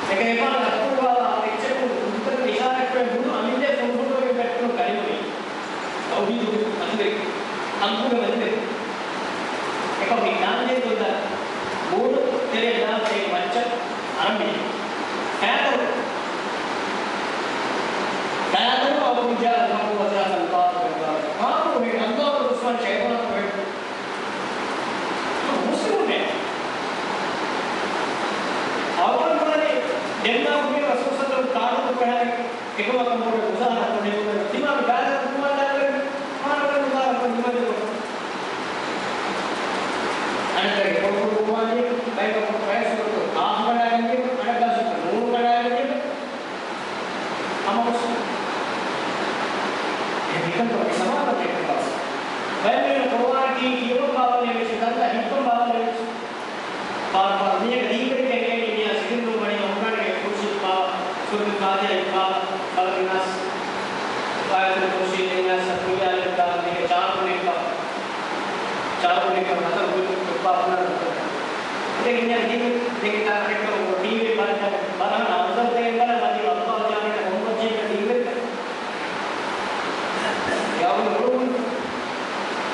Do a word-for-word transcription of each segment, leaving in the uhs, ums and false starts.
އެކަމަކު އެފާނަށް ދައްކުންވާ އެއްޗަކުން ދުވަހުގެ އިޝާރާތްކުރެ ބުނު އަމިއްލަ ފުނޑުފުނޑުވެގެން ބެއްޓުނު ކަލިމަ ތައުހީދުގެ މަތިވެރި، ޙައްޤުގެ މަތިވެރި. އެކަމަކު މި ދާންޖެހޭ ގޮތަށް މޫނު ތެރެއަށް ދާން މައްޗަށް އަރަން މި ފައިތަރު، ފައިތަރު އައު ކުންޖާ އަލްޙައްޤު ވަޒަހަޤަ އަލްބާޠިލު. މާބުރު ހެ އަލްލާހު ރުސްވާން ޝައިޠާނަކު ހެ މުސްލިމުންނޭ. އަވަން ވަނީ ދެންނާ މުހިން ރަސޫލު ޞައްލަﷲު ޢަލައިހި ވަސައްލަމަ ކާނުނު ކުރާ އެކަމަކަށް މުޅި މުޒާހަރާތު ނެތުމެއް ތިމާގެ ބާރަކަށް ނުވާލާނެ، މާނަވަން މުޒާހަރާތު ނިމަދި ކޮށް. އަނެއްކާގެ ކޮޅުކޮޅު ކުރުވާނީ، ބައިބަކު ފަޔަސުރުކޮށް ކާފު ކަޑާގެން ދިޔަ، އަނެއްކާސުކޮށް ނޫނު ކަޑާގެން ދިޔަ. ހަމަ މުސްލިމު. އެހެން މިކަންކަމަށް ސަމާލުކަން ދެއްކެވިފަ. ބައެއް މީހުން ޤުރުއާނަކީ ކިޔެވުން ބާވަން ވެއްޖެ، ދަންނަ ހިއްޕަން ބާވަން ވެއްޖެ. ފާރު ފާރު މީހަކަށް ދީންވެރިކަން އެނގޭ މީހާ ސިހިރު ނޫން ވަނީ އަޅުގަނޑުގެ ކުރުސީ ހިއްޕާ، ސޫރަތުލް ފާތިޙާ ހިއްޕާ، ފަލަޤި ނާސް، އާޔަތުލް ކުރުސީ ނާސް، ޤުލް ޔާ އައްޔުހަލް ކާފިރޫން ހިއްޕާ، ޗާރު ހިއްޕާ، ހަތަރު ހިއްޕާ، ހުންނަ އެ މީހާ ދީން ދެކެ ތާ ހެއްކަރު ޓީވީ ބަލަ ބަލަ އަންސަރު ދޭން ބަލަ މަދީ އައްލާހު ޖާމިޢަ މުހައްމަދު ޖީކަ ދީންވެރިކަން. އެ އަޅުގަނޑު ހުޅުވުން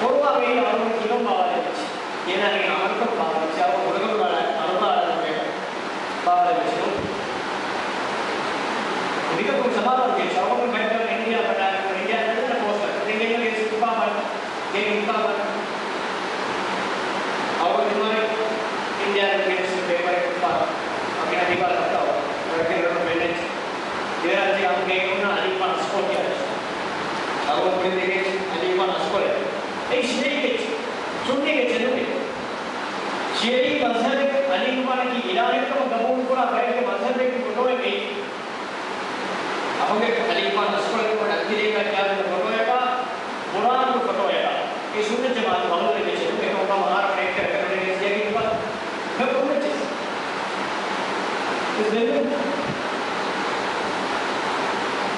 ކޮރުވާ ވެހި އަޅުގަނޑު ކިޔަން ބާވާލެވިއްޖެ. އޭނާގެ އަމަލުކޮށް ބާވާލެވިއްޖެ. އަޅުގަނޑު ހުރަގަނޑު ބާވާލެވިއްޖެ. މިކަކުން ސަމާލުކޮށް އަޅުގަނޑު ބައްޓަ އިންޑިއާ ބަޓާ އިންޑިއާ ބަޓާ ޕޯސްޓަރ. ދެން ގޭގެ ސުޕާ މާ ގޭގެ ސުޕާ މާ އަޅުގަނޑު ދިމާވި އިންޑިއާގެ ގެނެސް ޕޭޕަރެއް ކުފާ އަކި ހަދީބާ ކައްކާ ވަރަކެއް ރަނު ބެނެޓް. ދެވަނަ އަންގައި އޮންނަ އަލީފާން ސްކޮޓް ޔާޑް. އަޅުގަނޑު ކުރިން ދެކެ އަލީފާން ސްކޮޓް ޔާޑް. އެއީ ޝިޔަޢީ އެއްޗެއް. ސުންނީގެ އެއްޗެއް ނޫނޭ. ޝިޔަޢީ މަޒްހަބެއް އަލީފާނަކީ އިލާހެއްކަމަށް ގަބޫލުކުރާ ބައެއްގެ މަޒްހަބެއްގެ ފޮޓޯއެއް މީ. އަހުގެ އަލީފާން ސްކޮޓް ޔާޑް އަތްތިރޭގަ ކިޔާދިން ފޮޓޯއެއް ބާ، ބުރާންގެ ފޮޓޯއެއް ބާ. އެ ސުންނަތް ޖަމާޢަތު އަހުލު ބައިތުގެ އެއްޗެއް ނޫނޭ. އެކަމަކު ހަމަ އާރަ ފެނެއްކަ ކަނޑޭގެ ސިޔަގިން ބާ. މެ ކުންނަ ޗިސް.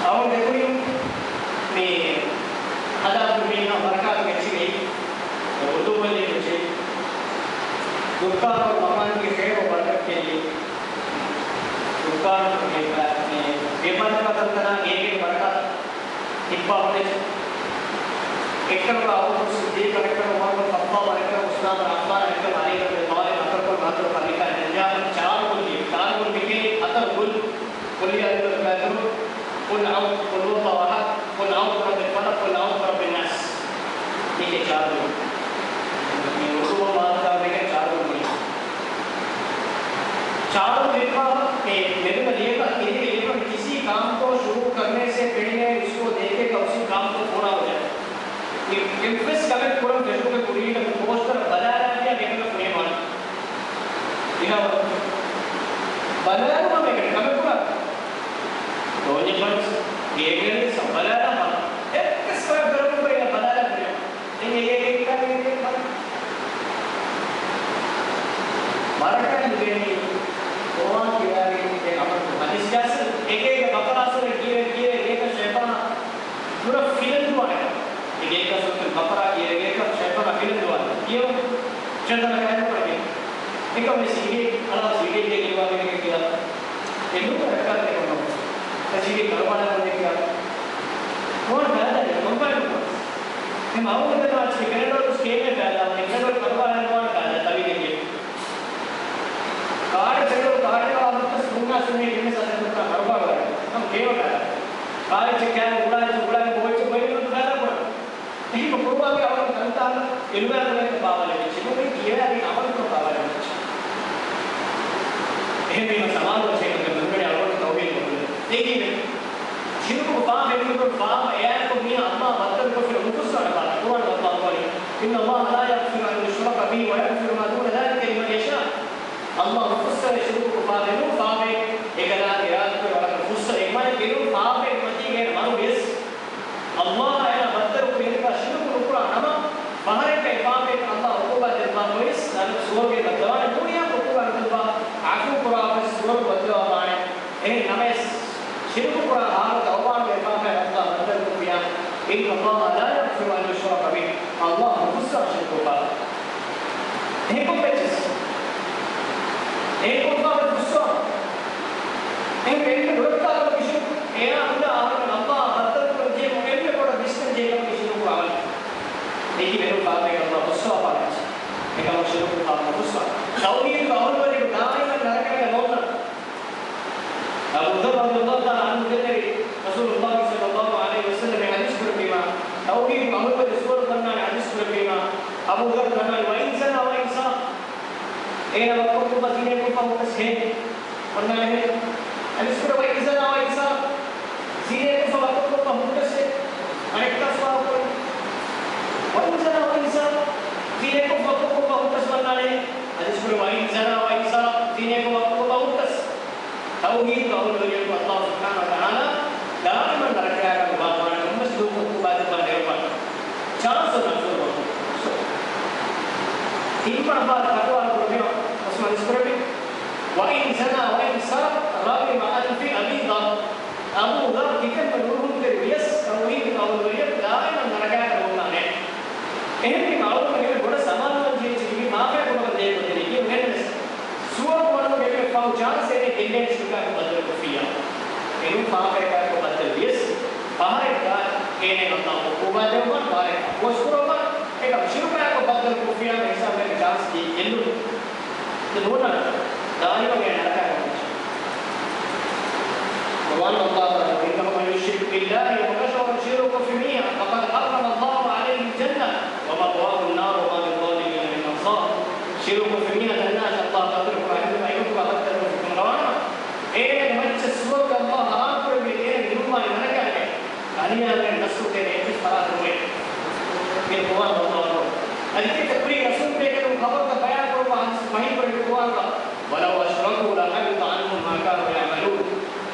އަވަން ދެކުރިން މި ހަދާ ކުރިން މީހާ މަރަކާތުގެ އެއްޗިގައި އުދޫ ބަލި އެއްޗެއް ދުއްކާރު މަމާންގެ ޚައިރު ބަރަކަތް ކެއްލި. ދުއްކާރު މި ބަ-، މި ބިމަން ކަތަންތަނާ ގޭގެ ބަރަކާތު ހިއްޕާ ބުނެ. އެއްކަން އަބޫބަކުރު ޞިއްދީޤް، އަނެއްކަން ޢުމަރު ބިން ޚައްޠާބް، އަނެއްކަން ޢުސްމާން ބިން ޢައްފާން، އަނެއްކަން ޢަލީ ބިން އަބީ ޠާލިބް، އަތޮޅުކޮށް މާތޮޅު ކަލިކާ ނެންޖާ ޗާރު ގޮތް ލިޔެ. ޗާރު ގޮތް މިކޭ ހަތަރު ގޮތް. ޤުލް ޔާ އައްޔުހަލް ކާފިރޫން، ޤުލް އަޢޫ-، ޤުލް ހުވައްލާހު އަޙަދު، ޤުލް އަޢޫޛު ބިރައްބިލް ފަލަޤް، ޤުލް އަޢޫޛު ބިރައްބިން ނާސް. މީގެ ޗާރު ގޮތް. މި އުރުދޫ ވާހަކަ މީގެ ޗާރު ގޮތް. ޗާރު ގޮތް ހިއްޕާ މެދުމަ ލިޔެފަ، ކިރިގެ ލިޔެފަ މި ކިސީ ކާމްކޯ ޝުރޫ ކަންނޭސޭ ފެނިނޭ އިސްކޯ ދޭކޭ ކައުސީ ކާމްކޯ ފޯރާ ވަޖަ. މި އެއްވެސް ކަމެއް ކުރަން ފެށުމުގެ ކުރީގަ މި ޕޯސްޓަރަށް ބަލާލާ ދިޔަ މިކަން ފުނޭ މާނަ. އިނާވަ ބަލާލުމަށް މިކަން ކަމެއް ކުރާ. ދޯންޏެއް ފަންސް ގޭގެން ސަ ބަލާލާ މާނަ. އެއްވެސް ކަމެއް ކުރަމުން ބަލާލާ ފުނޭ. ދެން އެ އެ އެ އެ އެ މަރަކަ ލިބޭނީ ޤުރުއާން ކިޔާގެން ދެން އަމަލު ހަދީސް ޖާސިލް އެގޭގެ ބަޤަރާ ސޫރަ ކިޔެވެ ކިޔެވެ އެގޭގަ ޝައިޠާނާ ނުރަ ފިލަން ދުވާނެ. އެގޭގަ ސޫރަތުލް ބަޤަރާ ކިޔެވެ އެގޭގަ ޝައިޠާނާ ފިލަން ދުވާނެ. ކިޔެވުން ޝައިޠާނާ ކާއެއް ނުކުރަނީ. އެކަމް ވެސް ހިނގޭ އަޅާ ސީޑީ އެއްގެ ލިޔުވާގެން ކިޔާ. އެ ނޫން ރައްކާތެރިކޮށް ނޫން. އަޖީބީ ކަރުބާރެއް ކޮށްދެއްކިޔާ. ނުވަތަ ބައިވަރު ކޮންބާރެއް ނުކުރާ. އެ މައުމޫންގެ މާޗްގެ ފެނަޑޯލް ސްކޭމެއް ބައިލާ ވަނީ ފެނަޑޯލް ކަރުބާރެއް ނުވާނެ ބައިލާ ތަވީދެއްގެ. ކާޑެއް ފެނަޑޯލް ކާޑެއް އަޅާ ހުއްޓަސް ނުންނާ ސުންނޭ ކެންވެސް އަދަ ކުރާ ކަރުބާރު ވަރެއް. ހަމަ ކޭވަ ބައިލާ. ކާއެއްޗެއް ކާ އުޅާ އެއްޗެއް އުޅާ ބޯ އެއްޗެއް ބޮއި ނުވަތަ ބައިލާ ކުރާ. އެހެން ކުރުވާގެ އަޅުގަނޑު ތަންތާނގަ އިލްމާ ގުޅޭ ބާވަލެވިއްޖެ. ނުވަތަ ކިޔަވާގެ އަމަލުކޮށް ބާވަލެވިއްޖެ. އެހެންވީމަ ސަމާލުވެ ޝޭޚަކަށް މެމްނަނި އަޅުގަނޑު ތައުބީދު ކޮށްދެން. އެއީ ޝިރުކު ފާފަ އެނގިފަ ފާފަ އެއާއެކު މީހާ އައްލާހު ބައްދަލުކޮށްފިނަ ނުފުއްސާނެ ބާ. ޤުރުއާނު އައްލާހު ވަނީ، إِنَّ اللَّهَ لَا يَغْفِرُ أَن يُشْرَكَ بِهِ وَيَغْفِرُ مَا دُونَ ذَلِكَ لِمَنْ يَشَاءُ. އައްލާހު ނުފުއްސަވޭ ޝިރުކު ކޮށްފާ ދެން ފާފައެއް އެކަލާނގެ އިރާދަކުރެ ވަރަކަށް ފުއްސަވޭ. އެކަމާ އެނޫން ފާފައެއް މަތީގައި މަރުވިޔަސް އައްލާހާ އޭނާ ބައްދަލުކުރި ހެންކާ ޝިރުކު ނުކުރާ ނަމަ، ފަހަރެއްގައި ފާފައެއް އައްލާހު ޢުޤޫބާ ދެއްވާ ގޮތް ސުވަރުގެ ވައްދަވާނެ ނޫނިޔާ ޢުޤޫބާ ނުދެއްވާ ޢަފޫ ކުރާ ވެސް ސުވަރުގެ ވައްދަވާ ވާނެ. އެހެން ނަމަވެސް، ޝިރުކު ކުރާ ހާލަތު އަވާނުގެ ފާފައެއް އައްލާހު ބައްދަލުކޮށްފިޔާ، إِنَّ اللَّهَ لَا يَغْفِرُ أَن يُشْرَكَ بِهِ، އައްލާހު ނުފުއްސާ ޝިރުކު ކޮށްފާ. އެހެން ކޮށްފައްޗެސް. އެހެން ކޮށްފާ ފުއްސާ. އެހެން އެންމެ ދުރަށް ކަމަކީ ޝިރުކު. އެއާ އުނދަ އަހަރުމެން އައްލާހަށް ބައްދަލުކުރަން ޖެހޭ އެންމެ ބޮޑަށް ވިސްނަން ޖެހޭ ކަމަކީ ޝިރުކު ޢަމަލު. އެކި ބެލުން ފާފައެއް އައްލާހް ފުއްސަވާފާނެ. އެކަމަކު ޝިރުކު ފާފަ ފުއްސަވާ. ތައުޙީދުގެ އަހުލުވެރިން ދާއިމަށް ނަރަކައިގަ ނޯންނާނެ. އަބޫ ޛައްރު ރަޟިޔަﷲ ތަޢާލާ ޢަންހު ދެންނެވި، ރަސޫލުﷲ ޞައްލަﷲ ޢަލައިހި ވަސައްލަމަ ޙަދީޘް ކުރެއްވީމާ، ތައުޙީދު އަހުލުވެރި ސުވަރު ދަންނާނެ ޙަދީޘް ކުރެއްވީމާ، އަބޫ ޛައްރު ދަންނާނެ، "وإن زنى وإن سرق." އޭނަ ވައްކަން ކޮށްފަ ޒިނޭ ކޮށްފަ ހުއްޓަސް ހޭ. އޮންނާނެ ހޭ. ޙަދީޘް ކުރެއްވީ، "وإن زنى وإن سرق." ޒިނޭ ކޮށްފަ ވައްކަން ކޮށްފަ ހުއްޓަސް ހޭ. އަނެއްކާ ސުވާލު ކުރޭ. "وإن زنى وإن سرق." ޒިނޭ ކޮށްފަ ވައްކަން ކޮށްފަ ހުއްޓަސް އޮންނާނެ ހޭ. ޙަދީޘް ކުރެއްވީ، "وإن زنى وإن سرق." ޒިނޭ ކޮށްފަ ވައްކަން ކޮށްފަ ހުއްޓަސް. ތައުޙީދު އަހުލުވެރިޔަކު އައްލާހު ސުބްޙާނަހޫ ވަތަޢާލާ ދާއިމަން ނަރަކައިގަ ނުވާފާނެ، ކޮންމެސް ދުވަހަކު ޢުޤޫބާތައް ދެއްވާނެ. ޗާންސް އޮންނަ ސުވަރު. ތިން ފަހަރަށް ފަތުވާ ކުރެއްވި އޮސްމާން އިސްކުރެއްވި، "وإن زنى وإن سرق رغم أنف أبي ذر." އަބޫ ޛައްރު ކިތަންމެ ނުރުހުންތެރި ވިޔަސް ތައުޙީދު އަހުލުވެރިޔަކު ދާއިމަން ނަރަކައިގަ ނޯންނާނެ. އެހެންވީމަ އަޅުގަނޑުމެން ބޮޑަށް ސަމާލުވާން ޖެހޭ މި ފާފައިން ކޮށްފަ ދޭ ކޮށްދެނީ ކީއްވެގެންވެސް ސުވަރު ވަނުމުގެ އެންމެ ފަހު ޗާންސް އޭނަ ގެންނޭ ޝިރުކާއެކު ބައްދަލުކޮށްފިއްޔާ. އެނޫން ފާފައެއްގާއެކު ބައްދަލު ވިޔަސް، ފަހަރެއްގާ އޭނަ އައްލާހު ޢުޤޫބާ ދެއްވާނެ، ފަހަރެއް ފޯސް ކުރައްވާނެ. އެކަމަ ޝިރުކާއެކު ބައްދަލުކޮށްފިއްޔާ މި ހިސާބުގެ ޗާންސް ގެއްލުން. ނޫން ދާއިމަށް އޭނަ ނަރަކައިގަ. ޤުރުއާން އައްލާހު ތަޢާލާ، "إنه من يشرك بالله" އެކަށަވަރުން ޝިރުކު ކޮށްފި މީހާ، "فقد حرم الله عليه الجنة ومأواه النار وما للظالمين من أنصار." ޝިރުކު ކޮށްފި މީހާ ދަންނާށޭ، އައްލާހު ބައްދަލުކުރާ އެންމެ ބައިވަކުގަ ބައްދަލުކޮށްފި ކަމަށް ރަވާނަވާ. އޭނަގެ މައްޗަށް ސުވަރުގެ އައްލާހު ޙަރާމް ކުރެއްވި އޭނަ ނިމުމާއި ނަރަކައިގެ. އަނިޔާވެރިން ނަސްރު ދޭނެ އެއްވެސް ފަރާތެއް ނުވޭ. މި ޤުރުއާން އައްލާހު އަދި ތިކަ ކުރީ ރަސޫލު ބޭކަލުން ޚަބަރުތައް ބަޔާން ކުރައްވާ ޙަދީޘް ވަޙީ ކުރެއްވި ޤުރުއާންގަ، "ولو أشركوا لحبط عنهم ما كانوا يعملون."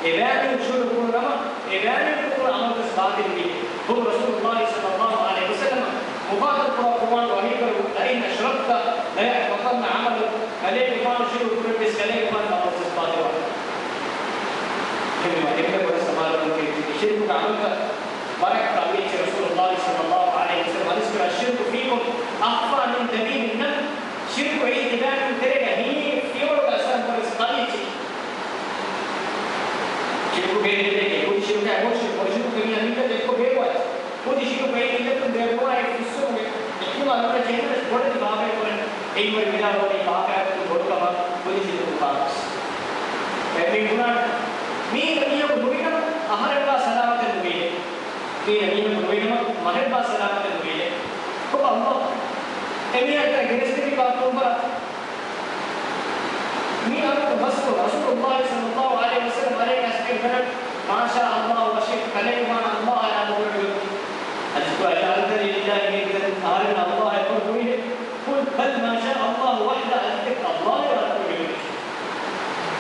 އެބައިމީހުން ޝިރުކު ކުރުނަމަ، އެބައިމީހުން ކުރު ޢަމަލުތައް ބާޠިލްވީ. ޚުދު ރަސޫލުﷲ ޞައްލަﷲ ޢަލައިހި ވަސައްލަމަ މުޚާޠަބު ކުރާ ޤުރުއާން ވަޙީ ކުރެއްވި، "لئن أشركت ليحبطن عملك." ކަލޭގެފާނު ޝިރުކު ކުރެއްވިޔަސް ކަލޭގެފާނުގެ ޢަމަލުތައް ބާޠިލްވާނެ. އެހެންވީމަ އެންމެ ބޮޑަށް ސަމާލުކަން ކުރެވޭ ޝިރުކުގެ ޢަމަލުތައް ވަރަށް ކައިވެއްޖެ. ރަސޫލުﷲ ޞައްލަﷲ ޢަލައިހި ވަސައްލަމަ ޙަދީޘް ކުރައްވާ، "الشرك فيكم أخفى من دبيب النمل." ޝިރުކު އެއީ ތިބާގެ ތެރޭގަ ހީ ފިޔަވަޅުގެ އަސަރުން ވަރަށް ކައިވެއްޖެ. ޝިރުކު ބޭރު ކުދި ޝިރުކާ ބޮޑު ޝިރުކު، ބޮޑު ޝިރުކު ކަމީ އަނެއްކާ ދެއްކޮ ބޭރުވާ. ކުދި ޝިރުކު އެއީ އިނގޭތޯ ބޭރުވާ އެ ފުއްސުމުގެ އެއްކުމާ ލޮނަ ޖެހެނަސް ބޮޑެތި ފާފައެއް ކުރަން. އެއީ ވަރަށް ވިދާޅުވަނީ ފާފައަކުން ބޮޑު ކަމަށް ކުދި ޝިރުކު ފާފަ. އެ މި ބުނާ މީ މީހަކު ނުވިނަމަ އަހަރެންވާ ސަލާމަތެއް ނުވޭ. މީ މީހަކު ނުވިނަމަ މަހެއްވާ ސަލާމަތެއް ނުވޭ. ކޮބާ އައްލާހު އެ މީހަކަށް ގެނެސްދެވި ކާކުން ބަރާ. މި އަމުރު ބަސްކޮށް ރަސޫލުﷲ ޞައްލަﷲ ޢަލައިހި ވަސައްލަމަ އަރިން އަސްކެން ފެނަން، މާޝާ އައްލާހު ވަޝި ކަލޭގެފާނު އައްލާހަށް އަރާ ބޮޑުވެގޮތް. އަޖިބު، أجعلتني لله ندا، އަހަރެން އައްލާހަށް އެއްވަރު ކުރީހޭ؟ قل بل ما شاء الله وحده، އަދި އައްލާހު އިރާދަކުރެއްވި.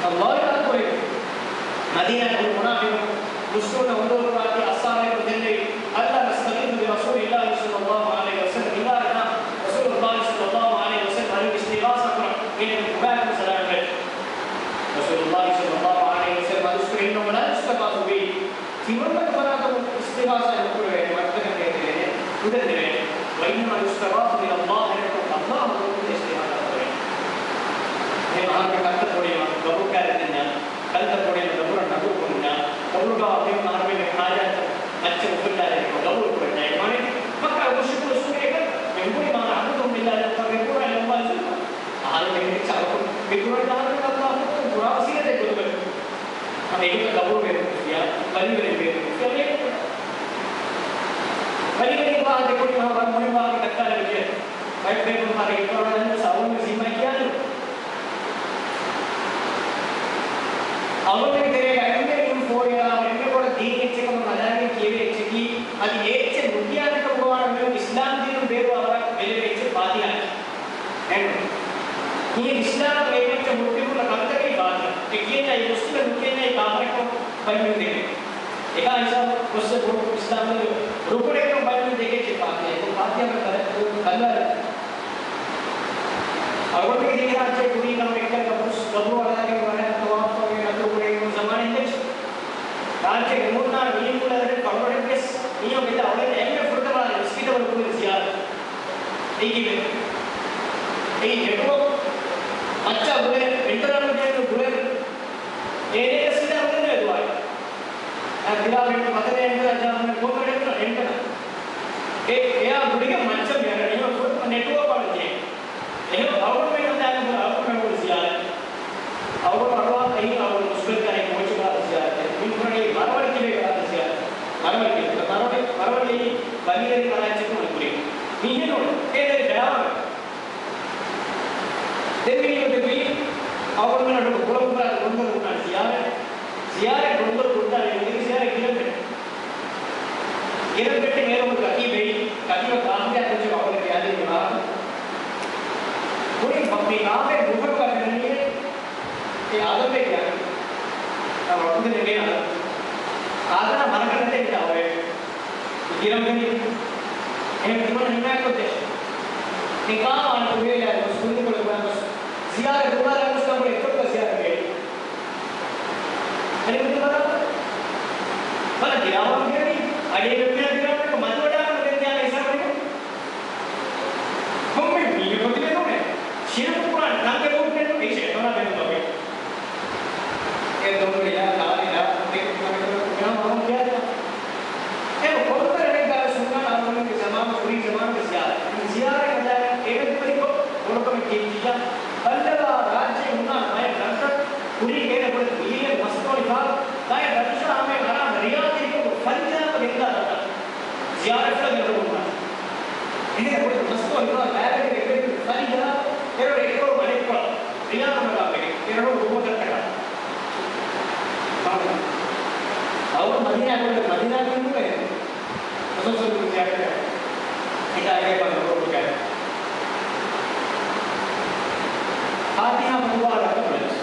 އައްލާހު އިރާދަކުރެއްވި. މަދީނާގެ މުނާފިޤުން މުސްލިމުންނަށް އުނދަގޫކުރާތީ އަންޞާރީން ދެންނެވި، ألا نستغيث برسول الله صلى الله عليه وسلم؟ ހިނގާ ރަނާ ރަސޫލުﷲ ޞައްލަﷲ ޢަލައިހި ވަސައްލަމަ އަރި އިސްތިޣާސާ ކުރަން އޭނަ ގުބާގެ ސަލާމް ވެ. ރަސޫލުﷲ ޞައްލަﷲ ޢަލައިހި ވަސައްލަމަ އަދިސް ކުރިން، ولا يستغاث به. ތިމަންނަގެ ފަރާތުން އިސްތިޣާސާ ނުކުރެވޭނެ، މައްދަކަށް ނޭދެވޭނެ، ނުދެންނެވޭނެ. وإنما يستغاث إلى الله، އެކަކު އައްލާހު ދުވަހު އިސްތިޣާސާ ކުރޭ. އެ މަހަކަށް ކަންތައް ބޮޑީމަ ގަބޫލު ކާރެއް ދެންޏާ، ކަންތައް ބޮޑީމަ ގަބޫލަށް ނަގުރު ކުރުންޏާ، ގަބޫލުގަ މި މަހަރުމެންގެ ހާޖާތްތައް މައްޗަށް އުފުއްލާލެވީމަ ގަބޫލު ކުރަންޏާ. އެ މާނައަކީ މައްކާ މުޝްރިކުން ސޫރިޔަކަށް މި ހުރި މާ نعبدهم إلا ليقربونا إلى الله زلفى. އަހަރެން އެހެން އަހަރެން އައްލާހު ކުރާ ވަސީލަތެއް ގޮތުގަ ހަމަ އެކަން ގަބޫލު ވެރިކޮށްފިއްޔާ، ވަލީވެރިން ވެރިކޮށްފިއްޔާ، ވަލީވެރިން ވާހަކަ ދެކުނީ މާ ވަރަށް މުހިންމު ވާހަކަ ދައްކާލެވިއްޖެ. ބައެއް ބޭފުޅުން ހަރަ އިތުރަށް ވަނީ ސައުލު ޒިންމާ ކިޔާނު. އަޅުގަނޑުގެ ތެރޭގަ އެންމެ މީހުން ފޯރިއަރާ އެންމެ ބޮޑަށް ދީން އެއްޗެއް ކަމަށް ހަދާގެން ކިޔެވޭ އެއްޗަކީ، އަދި އެ އެއްޗެއް ނުކިޔާނެ ކަމުގަ ވާނަމަ އިސްލާމް ދީނުން ބޭރުވާ ވަރަށް ބެލެވޭ އެއްޗެއް ފާތިހާ. އެން. މި އިސްލާމް އެއްޗެއް ހުއްޓިފުންނަ ކަންތަކީ ފާތިހާ. އެ ކިޔެންޏާ މުސްލިމެއް ނުކިޔެންޏާ ކާފަރެއްކަމަށް ބަލިވެގެން. އެކާ ހިސާބު ކޮށްސެ ބޮޑު އިސްލާމް ދީނުގެ ރުކުނެއްކަމަށް ބަލިވެ ދެކެއްޗެއް ފާތިހާ. އެކު ފާތިހާ ކަލަ-، ކަލާ. އަޅުގަނޑުގެ ދިވެހިރާއްޖެ ކުރީ ކަމެއް ކަން ގަބުރު، ގަބުރު އަޅާގެން ވަޑައިގަންނަވާފަ ވެ އަތުރު ކުރެވުނު ޒަމާނެއް ނެތް. ރާއްޖޭގެ ނޫންނާން މީހުން އަދަދެއް ކަރޮޑެއްވެސް މީހުން ވެދާ އުޅެން އެންމެ ފުރަތަމަ މިސްކިތަށް ވަނީ ކުރިން ޒިޔާރަތު. އެއީ ކީއްވެ؟ އެއީ ނެޓްވޯކް މައްޗާ ގުޅޭ، އިންޓަރނެޓް ގެންނު ގުޅޭ. އޭނަގެ ސިދާ އުޅެން އަ، ފިލާމެންޓް މަތަލައިގެން ޖާމަން ކޮންމެ ރެންޓަ، ރެންޓަ. އެ، އެއާ ގުޅިގެން މައްޗަށް މިއަރަނީ ފުރަތަމަ ނެޓްވޯކް އަޅުގެ. އެހެން އަޅުގަނޑުމެން ހަދާނެ ފުރަ އަޅުގަނޑުމެން އަޅުގަނޑު ޒިޔާރަތް. އަޅުގަނޑު އަޅުވާ އެހިން އަޅުގަނޑު މުސްކުޅެއް ކަނެ ކޯޗުގާ ޒިޔާރަތް. މި ކުރަނީ މަރަވަނި ކިބޭގާ ޒިޔާރަތް. މަރަވަނި ކިބޭ. މަރަވަނި، މަރަވަނި ވަނީ ވަނީވެރި ކަރާއްޗަކުން ކުރި. މީހެއް ނޫން. އޭ ދެރި ބަޔާވަން. ދެން މިނީ އޮތެ ގުއި އަޅުގަނޑުމެން އަޑު ކުޅަ ކުރާ ގޮންދޮރު ކުރާ ޒިޔާރަތް. ޒިޔާރަތް ގޮންދޮރު ކުރާ އެނގި ޒިޔާރަތް ކިރަން ބެ. ކިރަން ބެއްޓެ މޭރު ކަތީބެއް، ކަތީބަ ކާފިޔާ ކުއްޖަކަށް އަވަލެ ކިޔާދޭ މި ވާހަކަ. ކުރިން މަ-، މި ކާފިޔާ މުހައްމަދު ކަތިނަނީ އެ އާދަމް ބެ ކިޔާ. އަ ވަކުދެ ނެގޭ އާދަމް. އާދަމް މަރަކަން ނެތޭ ހިތާ އޮވޭ. ކިރަން ބެނި. އެހެން ތިމަން ހިމާޔަތްކޮށްދޭށޭ. މި ކާމާން ކުރިޔަށް ގޮސް ކުންދުކޮޅެއް ބުނާ ގޮސް ޒިޔާރަތް ދުވާލާ ގޮސް ކަނބުޅެ އެއްކޮށް ޒިޔާރަތް ބޭ. އަނެއް ބަލަ، ބަލަ ގިރާވަން ގެން އަޑޭގެ މިހާ ގިރާވަން މަދުވަޑާ ގެންދިޔާ އިސާބަނި. ކޮންމެ މީހަކު ތިބެ ނޫނޭ. ޝިރުކު ކުރާން ކަންގެ ރޫޕްގެން އެ ޝައިޠާނާ ބެނުމަކެއް. އެ ދޮންވެރިޔާ ކާލިދާ އެ ކުރާން ކުރާން ކުރާން ކުރާން ކުރާން ކުރާން ކުރާން ކުރާން ސުންނަ އަޅުގަނޑުގެ ޒަމާނު ކުރީ ޒަމާނުގެ ޒިޔާރަތް. ޒިޔާރަތް ހަދާގެން އޭގެ ދުވަހު ބޮޑުކަމެއް ކީއްޗިއްޔާ؟ ބައްލަވާ ރާއްޖެ ހުންނާނެ ބައެއް ރަށްތައް ކުރީ އޭނަ ބޮޑެތި މިލިއަން މަސްތޯނިފާ ބައެއް ރަށުތައް ހަމައަށް އަރާ ރިޔާ ތިރިކޮށް ފަރިޖާބަ ގެންދާ ރަށްތައް ޒިޔާރަތްފުޅަށް ގެންދަވަން. އެހެން ބޮޑެތި މަސްތޯނިފާ ބައިވެރި އެއްވެރި ފަރިޖާ އެރޮ އެއްކޮޅު އަނެއްކޮޅަށް ރިޔާ ހަމަ ރާ ވެގެން އެރޮ ރުމު ތައްޓަކާ. އަވަ މަދީނާ ކުރެ މަދީނާ ކުރެ ނުވެ. ރަސޫލު ޒިޔާރަތް ހިދާޔަތް ބަންދު ކޮށްގެން. ފާތިހާ މަދުވާ ރަކަބު ވެސް.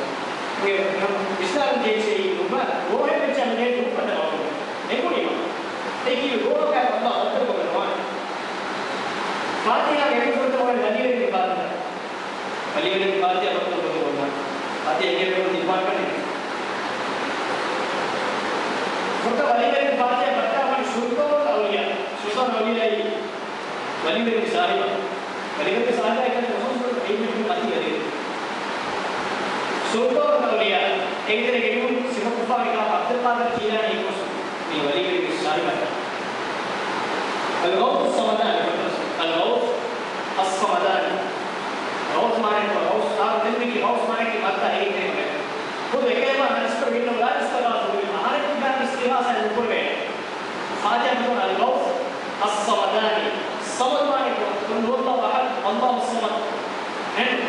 އެ އިސްލާމް ދޭށޭ ނުބަ ރޯހެއް ވެއްޗާ މި ދޭ ދުއްޕަތަ ވަގު. އެ ކުރީމަ. އެކި ރޯހަކަށް އަﷲ އަދަދު ކޮށްގެން ވާނެ. ފާތިހާގެ އެކި ފުރަތަމަ ވަނީ ވަލީވެރިންގެ ފާތިހާ. ވަލީވެރިންގެ ފާތިހާ ބައްތަން ބައްތަން ބައްތަން. ފާތިހާ އެނގޭ ބައްތަން ތިއްބާން ކަނެ. ފުރަތަމަ ވަލީވެރިންގެ ފާތިހާ ބައްޓާ ވަނީ ސުލްޠާނުލް އައުލިޔާ. ސުލްޠާނުލް އައުލިޔާ ވަލީވެރިންގެ ސާހިބާ. ވަލީވެރިންގެ ސާހިބާ އެކަން ރަސޫލު އެއްވެސް މަތި ވަލީވެރި. ސުލްޠާނުލް އައުލިޔާ. އެއްވެރި ގެނުމުން ސިފަކުފާ ވިކާ އަބްދުލް ޤާދިރު ޖީލާނީ އެއްވެސް މި ވަލީވެރިންގެ ސާހިބާ. އަލްޣައުޘު އައްޞަމަދާނީ، އަލްޣައުޘު އައްޞަމަދާނީ. ޣައުޘު މާނައަކީ ޣައުޞު، އާ، ދެންމެކި ޣައުޞު މާނައަކީ މައްދާ އެހީތެރޭ މަގެއް. ޚުދު އެކަލިމާ ނަސްކުރެވި އިންނަ ވަލާ އިސްތިޣާޘަ ހުރި އަހަރެން ތިބާ އިސްތިޣާޘާ ނުކުރެވޭނެ. ފާތިހާ މަތިވަނީ އަލްޣައުޘު އައްޞަމަދާނީ. ޞަމަދު މާނައަކީ ޤުލް ހުވައްލާހު އަޙަދު، އައްލާހުއްޞަމަދު. އެހެން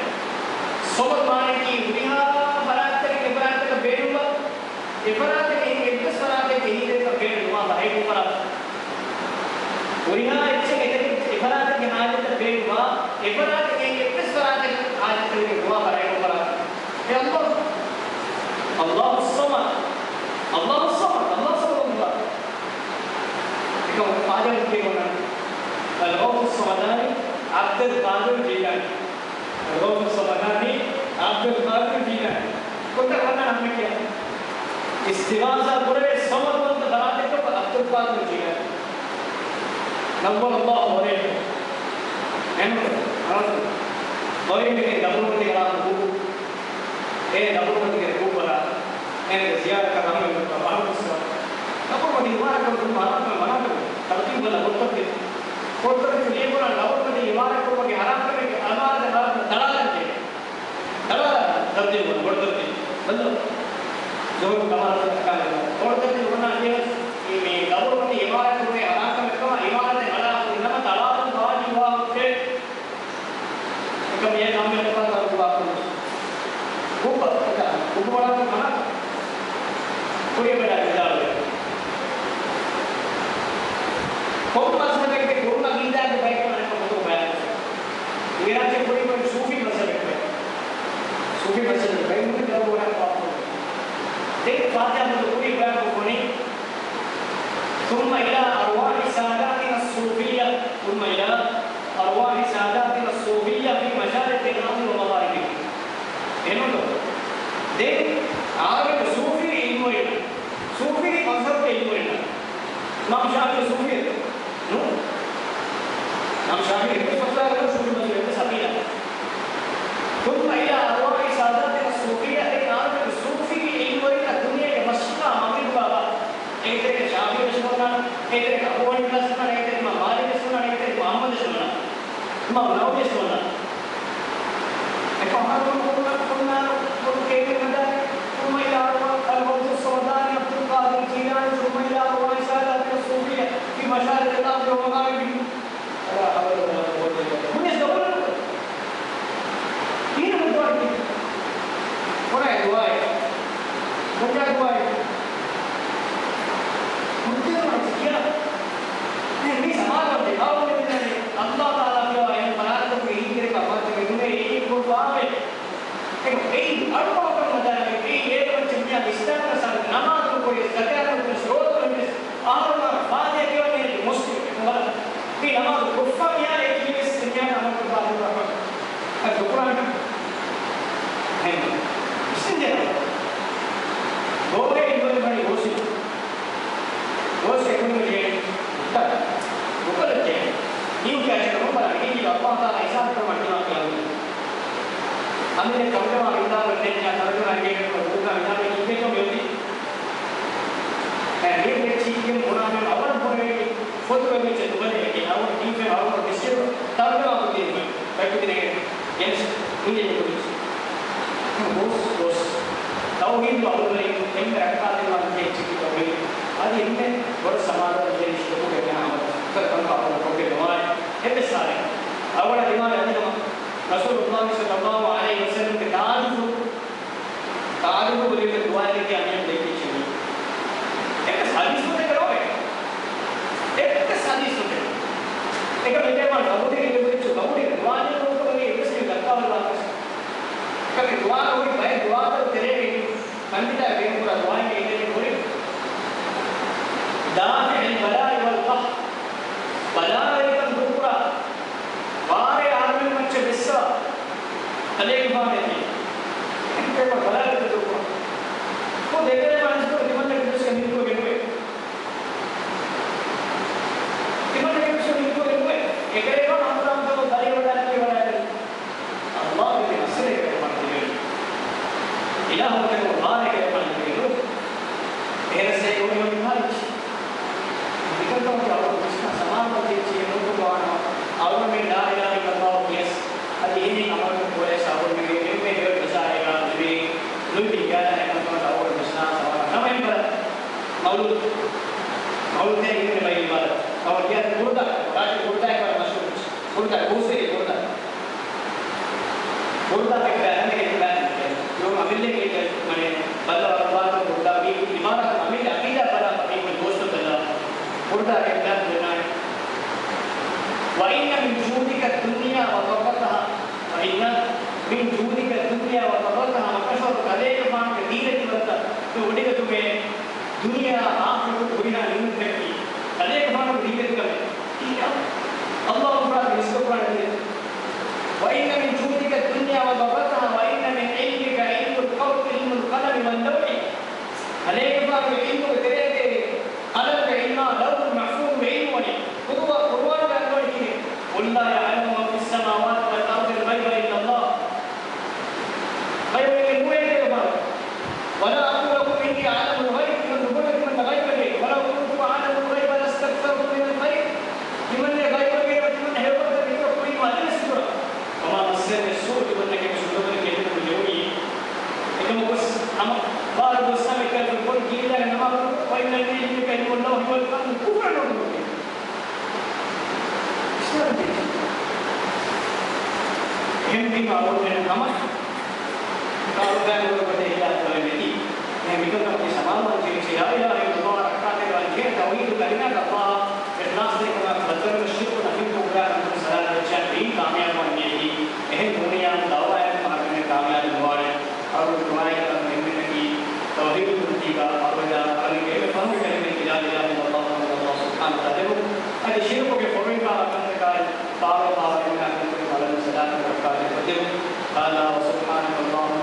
ޞަމަދު މާނައަކީ ހުރިހާ ފަރާތްތަކެއް އެފަރާތްތަކަށް ބޭނުންވާ، އެފަރާތަކަށް އެހެން އެއްވެސް ފަރާތެއްގެ ހިތަކަށް ބޭނުންވާ ފަރާތް. ހުރިހާ އެއްޗެއް އެތަކެއް އެފަރާތެއްގެ ހާޖަތަށް ބޭނުންވާ، އެފަރާތަކަށް އެއްވެސް ފަރާތެއްގެ ހާޖަތަކަށް ނުވާ ފަރާތް ފަރާތް. އެ އައްލާހު. އައްލާހުއްޞަމަދު. އައްލާހުއްޞަމަދު. އައްލާހުއްޞަމަދު. އެކަމަކު ފާތިހާ ކިޔަން އޮންނަ. އަލްޣައުޘުއްޞަމަދާނީ ޢަބްދުލް ޤާދިރު ޖީލާނީ. އަލްޣައުޘުއްޞަމަދާނީ ޢަބްދުލް ޤާދިރު ޖީލާނީ. ކޮންތާ ވަންނަ ނަމެއް ކިޔާ؟ އިސްތިޣާޘާ ކުރެވޭ ޞަމަދުވަންތަ ފަރާތެއްކަމަށް ޢަބްދުލް ޤާދިރު ޖީލާނީ. ނައްވަރަﷲ ވަޖްހަހު. އެހެން ރަސޫލު ބައިވެރިން ދަބުރުމަތީގެ ރާ ގުގު. އޭ ދަބުރުމަތީގެ ގުގު ވަރަށް އޭނަގެ ޒިޔާރަތަށް ރަހުމަތް ވެފަ ބަހަރު ވިސްވާ. ދަބުރުމަތީ އިމާރާތްކޮށް ދުން މަރާމާ މަނާކަމެއް. ތަރުތީބު ބަލަ ބޮޑުތައް ދޭ. ބޮޑުތައް ލިޔެބުނާ ދަބުރުމަތީ އިމާރާތްކުރުމަކީ ހަރާމް ކަމެއް އަޅުމާލަށް ދަޅާލަން ޖެހޭ. ދަޅާލަން ތަރުތީބު ބޮޑުތައް ދޭ. ބަލަ. ޒުހުރު ކަމާ ރަސޫލު ކާލެ. ބޮޑުތައް ލިޔެ ބުނާ ދޭ. މި ދަބުރުމަތީ އިމާރާތްކުރުމަކީ ހަރާމް ކަމެއް ކަމަށް އިމާރާތެއް އަޅާ ހުރި ނަމަ ދަޅާލަން ވާޖިބު ވާ ހުއްޓޭ. އެކަމް އެ ނަމެއް އެފަދަ ގުބާކުން. ގުބަ، އެކަ، ގުބަ ވަޅާކުން މަނާ. ކުރިޔަށް ވަޑާ ވިދާޅުވެ. ކޮން މަޒްހަބެއްގެ ކުރުމަށް އީދާގެ ބަޔަކު އަނެކަ މަތޯ ބަޔާން. އިރާކެ ކުރި ކޮން ސޫފީ މަޒްހަބެއް ބަޔަކު. ސޫފީ މަޒްހަބެއް ބަޔަކު މުހިން ދަރު ވަޑާ ކުރި ބަޔަކު ކޮނި. ثم إلى أرواح ساداتنا الصوفية، ثم إلى أرواح ساداتنا الصوفية في مشارق الأرض ومغاربها. އެހެންނު؟ ދެން އާރުގެ ސޫފީ ޢިލްމުވެރިން، ސޫފީ މަޒްހަބުގެ ޢިލްމުވެރިން، އިމާމު ޝާފިޢީ ސޫފީއެއް ނޫން. އިމާމު ޝާފިޢީ އެއްވެސް މަސްއަލާއެއް ނޫން ސޫފީ މަޒްހަބުގެ އެއްވެސް ޢަޤީދާ. ثم إلى أرواح ساداتنا الصوفية، ދެން އާރުގެ ސޫފީ ޢިލްމުވެރިން ދުނިޔޭގެ މަޝްރިޤާ މަޣްރިބުގަ އެ އޭތެރޭ އަބޫ ޙަނީފާ ވެސް ވަންނާނެ، އޭތެރޭ އިމާމް މާލިކް ވެސް ވަންނާނެ، އޭތެރޭ އިމާމް އަޙްމަދު ވެސް ވަންނާނެ، އިމާމް ނަވަވީ ވެސް ވަންނާނެ. އެކަމަކު އަހަރު ކޮންމެ ކޮންމެ ކެއިމެއް ހަދާ، ثم إلى أرواح الغوث السمداني عبد القادر الجيلاني، ثم إلى أرواح ساداتنا الصوفية في مشارق الأرض ومغاربها. لا حول ولا قوة إلا بالله. ބުނިސް ގަބޫލު ކުރުން. ކީއްވެ ދުޢާއެއް؟ ކޮން ދުޢާއެއް؟ ކޮން ދުޢާއެއް؟ މުންތެރު ކިޔާ. މި ސަމާލުވަންތެ ކާވަން ދެންނެވި. އަﷲ ތަޢާލާ ކިޔާ އެހެން ފަރާތަކުން އެހީތެރިކަން މައްޗަށް މި ދުނިޔެ އެއީ ކުރު ފާވެ. އެ، އެއީ އަޅުކަމަކަށް މަދާގެ އެއީ އޭރު މައްޗަށް މިޔާ އިސްލާމް ސާދު ނަމާދު ކުރި ޒަކާތު ކުރި ރޯދަ ހިންނި އަހަރުމާ ފާދޭ ކިޔަވަނީ މުސްލިމް އެކު ބަލަ. މި ނަމާދު ކޮށްފަ މިޔާ އެ ކީވެސް ދުނިޔޭގެ އަމަލު ކުރާ އަހަރު އަހަރު ދުކުރާނެ. ހެން. މިސްކިތް ދޭ. ގޯވައި އިންވަރު ބަނީ ގޯސި. ގޯސް އެކުން ޖޭ. އުއްތަ. އުކަލަ ޖޭ. މީ ކިޔާ ޗެކަމު ބަލަ މި އަﷲ ތަޢާލާ ހިސާބު ކުރަމަށް ދިމާ ކިޔަމު. އަމިއްލަ ތަރުޖަމާ ވިދާޅުވެ ދެންޏާ ތަރުޖަމާ ގޭގެ ގުރުޕްގަ ވިދާޅުވެ ކިޔެއް ކަމެއް އޮތީ. އެ، މި ވެއްޗި ކިޔެން ބުނާމެ އަވަރަ ބުނެވޭ ފޮތުގަ ވެއްޗެއް ނުބަލޭ އަވަރ ކީފެ އަވަރ ދިސްޔަރު ތަރުޖަމާ ކުދީން ބައިކުދިނެގެ ގެނެސް މި ދެން ކުދިސް. ގޯސް، ގޯސް. ތައުހީދު އަހުލުވެރިން އެންމެ ރައްކާތެރިވާން ތެއްޗިކި ތައުހީދު. އަދި އެންމެ ބޮޑަށް ސަމާލުވާން ތެއްޗިކި ތައުހީދު ގެންނަ އަމަލު. ކަންކަން އަހުލު ކޮށްގެން ނުވާނެ. އެއްވެސް ސާރެއް. އަވަޅަ ދިމާލަށް އަދި ނަމަ. ރަސޫލުﷲ ޞައްލަﷲ ޢަލައިހި ވަސައްލަމްގެ ތާޖުފުޅު، ތާޖުފުޅު ކުރެވޭ ދުޢާއެއް ކިޔާ މިއަދު ދެއްކިއްޖެ. އެއްވެސް ޙަދީޘްފޮތެއްގަ ނޯވޭ. އެއްވެސް ޙަދީޘްފޮތެއް. އެކަމަކު އެކަލޭގެފާނު ގަބޫލު ކުރެއްވިއްޖެ، ގަބޫލު ކުރެއްވިއްޖެ ނުވާނެ ކަމަކަށް ވެސް ދައްކާވާ ވާހަކަ. އެކަމަކު ދުޢާ ކުރި ބައެއް ދުޢާތައް ތެރޭގައި ކަންތިތާ ބޭނުންކުރާ ދުޢާއެއް އެނގޭ ކުރި. دافع البلاء والقهر. ބަލާވެރިކަން ދޫކުރާ، ބާރެއް އަހަރުމެން މައްޗަށް ވެއްސަވާ، ކަލޭގެފާނޭ ތި. އެހެން ކަމަށް ބަލާވެރިކަން ދޫކުރާ. ކޮ ދެކަލޭގެފާނު ތިމަންނަ ކިބުސްގެ މިންކުވެގެން ނުވޭ. ތިމަންނަ ކިބުސްގެ މިންކުވެގެން ނުވޭ. އެކަލޭގެފާނު ހަނދުރާމަތޮޅު ދަރި ވަޑާ ކިޔަވަޑާގެން. އަﷲ ގެ މައްސަލައެއް ކަލޭގެފާނު ތިބެނީ. އިލާހު މަތަކު ބާރެއް ކަލޭގެފާނު ތިބެނީ. އެހެނަސް އެ އޮތް މިހާރު މިކަންކަމަކީ އަޅުގަނޑު ވިސްނާ ސަމާލުވާން ޖެހޭ އެއްނޫން ކުރާނަމަ، އަޅުގަނޑުމެން ލާ އިލާހަ އިއްލައްލާހު ކިޔަސް އަދި އެހެނިހެން އަމަލު ކުރެސް އަޅުގަނޑުމެންގެ އެންމެ ހެޔޮ ޖަޒާއެއް ލިބޭ، ލުއި ބިންގާލާ އެކަންކަމަށް އަޅުގަނޑު ވިސްނާ ސަމާލު. ނަމަ އެންމެ ބަލަ މައުލޫދު، މައުލޫދު ތެރޭ އިންނަ ބައި އިބާދަތް. އަވަ ގިޔަ ބުރުދާ، ރާއްޖެ ބުރުދާ އެކަން މަޝްހޫރު. ބުރުދާ، ގޯސްވެރި ބުރުދާ. ބުރުދާ ކެއް ބައި ހަމަ ކެއް ބައި ނުކެއް. އިމާމް އަމިއްލަ ކެއް މަނެ ބައްލަވާ ބުރުދާ މީ އިބާރާތު އަމިއްލަ އަޤީދާ ބަލާ މީ ގޯސްތައް ބައްލަ. ބުރުދާ ކެއް ބައި ދެނާނެ. وإن من جودك الدنيا وضرتها، وإن من جودك الدنيا وضرتها، މަކަށަވަރު ކަލޭގެފާނުގެ ދީލަތިވަރުތައް އޮޑިގަތުމޭ. ދުނިޔެއާ އާޚިރަތު ހުރިހާ ނިޢުމަތަކީ ކަލޭގެފާނުގެ ދީލަތިކަމެއް. އެއީ އަﷲ ގެ ރިޒްޤު ކުރާނެ ދީލަތި. وإن من جودك الدنيا وضرتها، وإن من علمك علم القو-، علم القلم واللوح. ކަލޭގެފާނުގެ ޢިލްމުގެ ތެރޭގައި ޤަލަމުގެ ޢިލްމާ، ލައުޙުލް މަޙްފޫޡުގެ ޢިލްމު ވަނީ. ޤުރުއާ-، ޤުރުއާންގައި އަންގަވަނީ ކީއްވެ؟ قل لا يعلم من في السماوات والأرض الغيب إلا الله. ޣައިބު އެނގެން ނުވޭ ކަލޭގެފާނު. ولا أقول لكم إني أعلم الغيب، ތިމަން ނުބުނެ ތިމަންނަށް ޣައިބު އެނގޭ. ولو كنت أعلم الغيب لاستكثرت من الخير، ތިމަންނަށް ޣައިބު އެނގޭ ތިމަންނަށް ހެޔޮކޮށް މިކަން ކުރީމަ އަދިވެސް ކުރާ. وما مسني السوء، ތިމަންނަކަށް ވެސް އުނދަގުލެއް ކެއްވެ ނުޖެހުނީ. އެކަމަކުވެސް ހަމަ ބާރު ގޮއްސަ މިކަން ކޮން ކީއްލާ ނަމާދު، وإن من علمك علم اللوح والقلم، ކުރުއާން ނޯންނު. އިސްލާމް ދީން. އެހެންވީމަ އަޅުގަނޑުމެން ހަމަ ކާރުގައި ނުވަތަ ގޮތެއް ހިލާފުވެ މެދި. އެހެން މިކަންކަމަކީ ސަމާލުވާން ޖެހޭ، ލާ އިލާހަ އިއްލައްލާހަށް ރައްކާތެރިވާން ޖެހޭ، ތައުޙީދު ކަލިމާތަށް އަﷲ އިޚްލާޞްތެރިކަމާ ބައްދަލުވެ ޝިރްކު ނަފީ ކުރާ ނަމަ ސަލާމަތްވެއްޖެ މީ ކާމިޔާބުވާން ޖެހޭ. އެހެން ނޫނިއްޔާ ދަޢުވާއެއް މާ ކަމެއް ކާމިޔާބު ނުވާނެ. އަޅުގަނޑު ދުޢާއެއް ކަމެއް މެންނަކީ ތައުޙީދު ކުރުމަކީގަ އަޅުގަނޑާ އަޅުގަނޑުގެ އެންމެ ފަހުގެ ކަލިމައަކީ ލާ އިލާހަ އިއްލައްލާހު މުޙައްމަދު ރަސޫލުﷲ ސުބްޙާނަހޫ ވަތަޢާލާ ދެމުން. އަދި ޝިރުކުގެ ފޮރުވިފާވާ ކަންތަކާއި، ފާޅުވެފާވާ އެންމެހާ ކަންތަކުން އަޅުގަނޑު ސަލާމަތް ރައްކާތެރި ކޮށްދެމުން. هذا وسبحانك اللهم